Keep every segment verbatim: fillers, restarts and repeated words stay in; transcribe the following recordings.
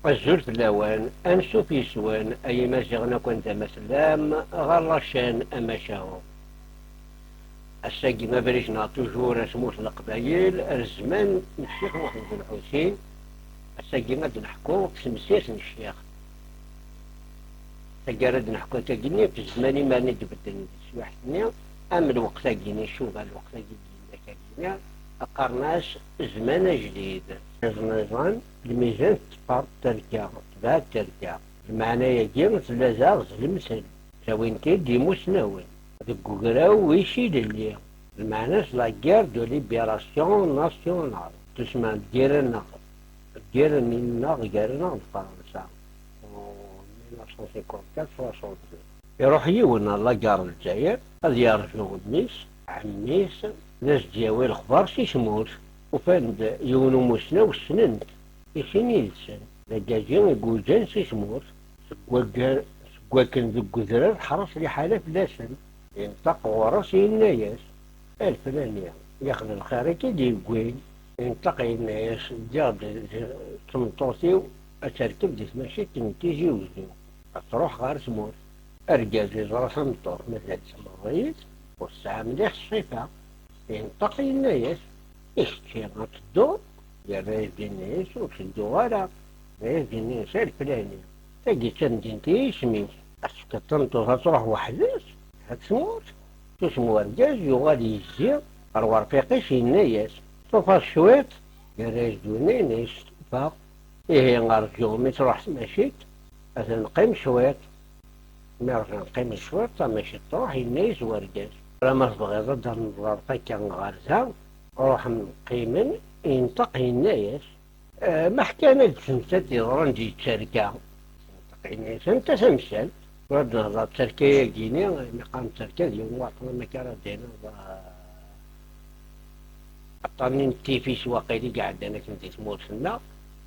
Azul fell-awen, ansuf yes-wen, ay Imaziɣen akk anda ma tellam, ɣer la chaîne Amacahu. Ass-agi abrid-nneɣ toujours ar tmurt n Leqbayel, ar zzman n Ccix Muḥend Lḥusin. Ass-agi ad d-neḥku ɣef temsirt n Ccix. Taggara ad d-neḥku tagi-nni ɣef zzman imarni d-bedden di teswiḥt-nni, am lweqt-agi-nni, icuba lweqt-agi d-yenna tagi-nni, qqaren-as zzman ajdid. Iẓniẓan, lmizan teṭṭfeɣ targa, tebɛed targa. Lmeɛna-agi tella daɣ d lemtel. Ttawin-t-id imusnawen deg ugraw wis ilelli, lmeɛna-s la guerre de libération nationale. Tusma lgirra-nneɣ, lgirra-nneɣ gar-aneɣ d Fransa, en mille neuf cent cinquante-quatre soixante-deux. Iruḥ yiwen ɣer la gare n Lezzayer ad yerǧu mmi-s, ɛemmi-s, d as-d-yawi lexbar si tmurt. Ufan-d yiwen umusnaw ssnen-t, i sin yid-sen. D aggaji i guǧan si tmurt, seg waggar, seg wakken deg udrar teḥreṣ liḥala fell-asen. Yenṭeq ɣur-s, yenna-yas: "A leflani, yaxd lxir i k-id-yewwin." Yenṭeq yenna-yas: "Ddiɣ-d d tmeṭṭut-iw ad terkeb di tmacint n Tizi Wezzu, ad truḥ ɣer tmurt." Argaz iẓra tameṭṭut mazal tmeɣɣrit, ur tesɛi mliḥ ṣṣifa. Yenṭeq yenna-yas: "I kečči ad tedduḍ?" Yerra-yas-d yenna-yas: "Ur tedduɣ ara." Yerra-yas-d yenna-yas: "A leflani, tagi d tamdint i yisem-is. Ad tefkeḍ tameṭṭut ad truḥ weḥd-s ɣer tmurt?" Susem urgaz, yuɣal yezzi ɣer werfiq-is, yenna-yas: "Tṣufaḍ cwiṭ?" Yerra-yas-d winna, yenna-yas: "Stufaɣ." "Ihi rǧu mi truḥ tmacint, ad neqqim cwiṭ." Mi rǧan qqimen cwiṭ, tamacint truḥ, yenna-yas wergaz: "Tura ma tebɣiḍ ad d-nẓer akka ɣer da, ruḥen qqimen." Yenṭeq yenna-yas: "Eh, ma ḥkan-ak-d temsalt yeḍran di tterka." Yenna-yas: "Anta tamsalt?" Tura ad d-nehḍer d tterka-agi-ni, mi qqaren tterka d yiwen waṭṭan, amek ara d-iniḍ, eh, aṭṭan-nni n tifis waqil i iɛeddan akken di tmurt-nneɣ.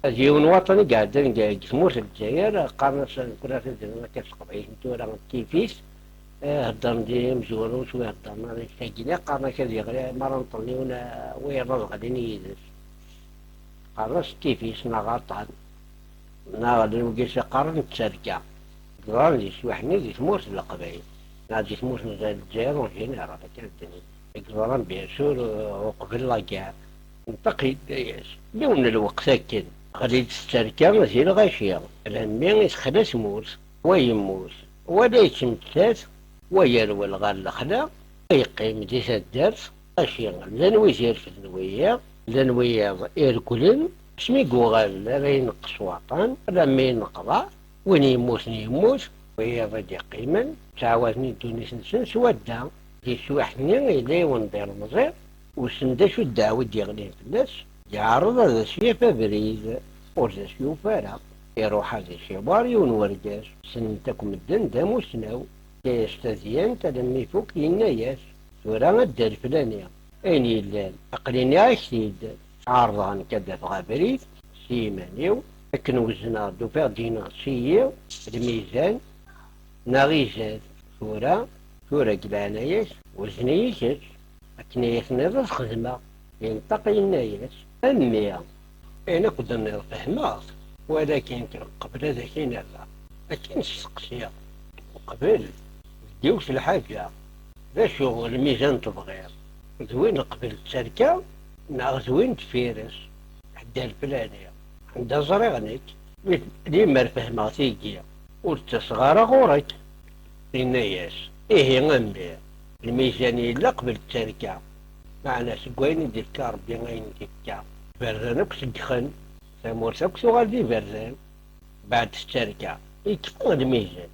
D yiwen waṭṭan i iɛeddan deg, deg tmurt n Lezzayer, qqaren-as, nekkni ad t-id-nini akka s teqbaylit n tura, tifis. Eh, heddren di imezwura, ur s-wi heddren ara i tagi-nni, qqaren-ak ad yeɣli, mi ara nṭel yiwen, eh, wiyaḍ ad ɣlin yid-s. Qqaren-as tifis neɣ aṭṭan, neɣ d wigi s qqaren tterka. Ẓran di teswiḥt-nni di tmurt n Leqbayel, neɣ di tmurt n Lezzayer en général, akka d ddin. I yeẓran, bien sûr, uqbel la guerre. Yenṭeq yenna-yas: "Yiwen n lweqt akken, ɣli-d tterka di lɣaci, alammi i texla tmurt, wa yemmut, wa la yettmettat, wa yerwel ɣer lexla, wa yeqqim di taddart." Aci, llan wid irefden wiyaḍ, llan wiyaḍ ireglen, asmi yuɣal ara ineqqes waṭṭan, alammi ineqḍeɛ, win yemmuten yemmut, wiyaḍ i d-iqqimen, ttɛawaden i ddunit-nsen s wadda. Di teswiḥt-nni yella yiwen d ilemẓi, wissen d acu ddeɛwa i d-yeɣlin fell-as, yeɛreḍ ad as-yaf abrid, ur d as-yufi ara. Iruḥ ad isiwar yiwen wergaz, ssnen-t akk medden d amusnaw, yefka-yas tadyant alammi ifuk, yenna-yas: "Tura a dda leflani, ayen yellan aql-i nniɣ-ak-t-id." Ɛerḍeɣ nekk ad d-afeɣ abrid s yiman-iw, akken wezneɣ-d ufiɣ-d yenɣes-iyi lmizan neɣ izad. Tura, tura deg leɛnaya-k, wezen-iyi kečč, akken ay tenniḍ ad xedmeɣ. Yenṭeq yenna-yas: "A mmi, ayen akk d-tenniḍ fehmeɣ-t, walakin qbel ad ak-in-rreɣ, ad k-in-steqsiɣ uqbel, deg yiwet lḥaǧa, d acu lmizan tebɣiḍ? D win qbel tterka neɣ d win deffir-s? Ḥedd leflani, anda ẓriɣ nekk, mi, limer fehmeɣ tigi, ur d-ttaseɣ ara ɣur-k." Yenna-yas: "Ihi a mmi, lmizan yella qbel tterka, meɛna seg wayen i d-ifka Rebbi ayen d-ifka, iberdan akk seggxen, tamurt akk tuɣal d iberdan, beɛd tterka, yekfa lmizan."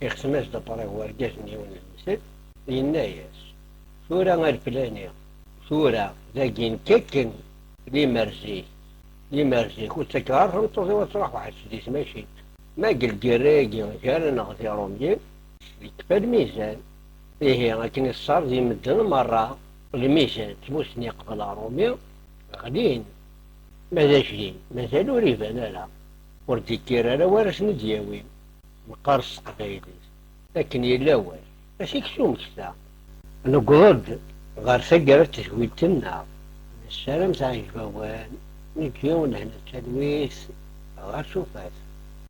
Ixtem-as-d apṛiɣ wergaz-nni yiwen n lemtel, yenna-yas: "Tura a leflani, tura dagi nekk akken, limer zik, limer zik ur ttakeɣ ara tameṭṭut-iw ad truḥ weḥd-s di tmacint. Ma deg lgirra-agi gar-aneɣ d Irumyen, yekfa lmizan. Ihi akken i ṣṣar di medden merra, lmizan ttmusni qbel Arumi ɣlin, ma d ajdid mazal ur iban ara, ur d-ikkir ara war asen-id-yawin." Neqqar s teqbaylit, akken yella awal, mačči deg tumekta. Newweḍ-d ɣer taggara n tedwilt-nneɣ. Nessaram teɛjeb-awen, neǧǧa-wen lehna d talwit ɣer Sufas.